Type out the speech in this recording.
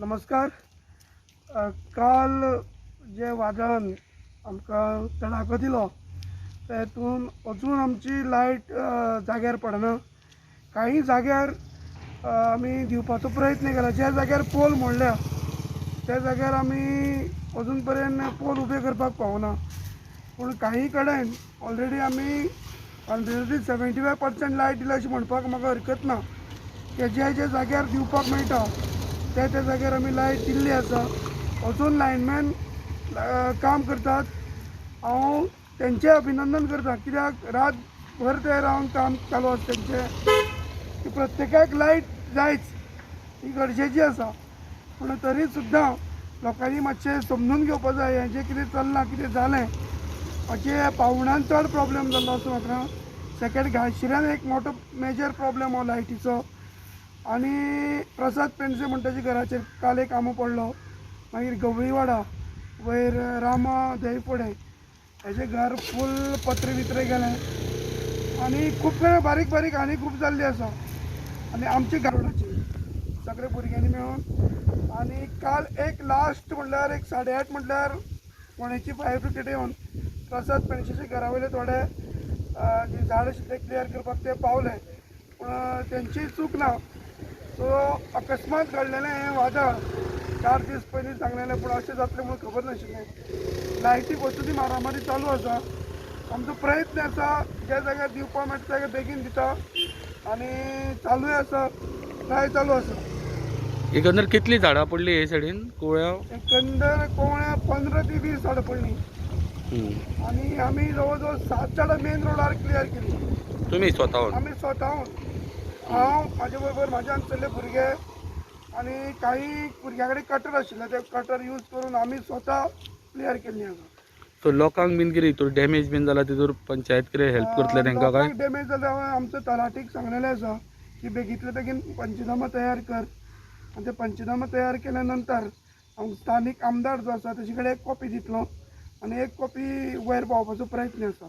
नमस्कार. काल जे वादळान आमकां तडाखो दिलो तेतून अजून आमची लायट जाग्यार पडना. काही जाग्यार आमी दिवपाचो प्रयत्न केला. ज्या जाग्यार पोल मोडल्या त्या जाग्यार आमी अजून पर्यंत पोल उबे करपाक पावना, पूण काही कडेन ऑलरेडी आमी ऑलरेडी 75% लायट दिल्या अशें म्हणपाक म्हाका हरकत ना. की ज्या ज्या जाग्यार दिवपाक मेळटा त्या त्या जाग्यार आमी लायट दिल्ली आसा. अजून लायनमॅन काम करतात. हांव तेंचें अभिनंदन करता, कित्याक रातभर ते रावन काम चालू आसा तेंचें. की प्रत्येकाक लायट जायच ही गरजेची आसा, पूण तरी सुद्दां लोकांनी मातशें समजून घेवपा जाय हें जें कितें चल्लां, कितें जालें. मातशें पावणान चड प्रॉब्लेम जाल्लो आसा म्हाका. सेकेंड घालशिऱ्यान एक मोठो मेजर प्रॉब्लेम हो लायटीचो. आनी प्रसाद पेंडसे म्हणटा ताच्या घराचेर काल एक आंबो पडलो. मागीर गवळीवाडा वयर रामा दहीफुडें हेजें घर फूल पत्रे बित्रे गेलें. आनी खूब कडेन बारीक बारीक आनी खूब जाल्ली आसा. आनी आमची गार्डनाची सगळे भुरग्यांनी मेळून. आनी काल एक लास्ट म्हणल्यार एक 8:30 म्हटल्यार फोंडेची फायर ब्रिगेड येवन प्रसाद पेंडशेच्या घरा वयले थोडे जे झाड आशिल्ले ते क्लियर करपाक ते पावले, पूण तेंची चूक ना. सो अकस्मात घडलेलें हें वादळ 4 दीस पयलीं सांगलेलें, पूण अशें जातलें म्हणून खबर नाशिल्लें. लायटी वस्तू मारामारी चालू आसा. आमचो प्रयत्न आसा ज्या जाग्यार दिवपाक मेळटा त्या जाग्यार बेगीन दिता आनी चालूय आसा, ट्राय चालू आसा. एकंदर कितली झाडां पडली हे सायडीन कोवळ्या? एकंदर कोवळ्या 15 ते 20 झाडां पडली. आनी आमी जवळ जवळ 7 झाडां मेन रोडार क्लियर केली. तुमी स्वताहून? आमी स्वताहून. हांव, म्हाजे बरोबर म्हाज्या हांगसरले भुरगे आनी काही भुरग्यां कडेन कटर आशिल्ले, ते कटर यूज करून आमी स्वता क्लियर केल्ली आसा. सो लोकांक बीन कितें हितूर डॅमेज बीन जाला तितूर पंचायत कितें हेल्प करतले तेंकां काय? लोकांक डॅमेज जाल्यार आमचो तलाठीक सांगलेलें आसा की बेगींतले बेगीन पंचनामा तयार कर. आनी ते पंचनामा तयार केल्या नंतर हांव स्थानीक आमदार जो आसा तेजे कडेन एक कॉपी दितलो आनी एक कॉपी वयर पावोवपाचो प्रयत्न आसा.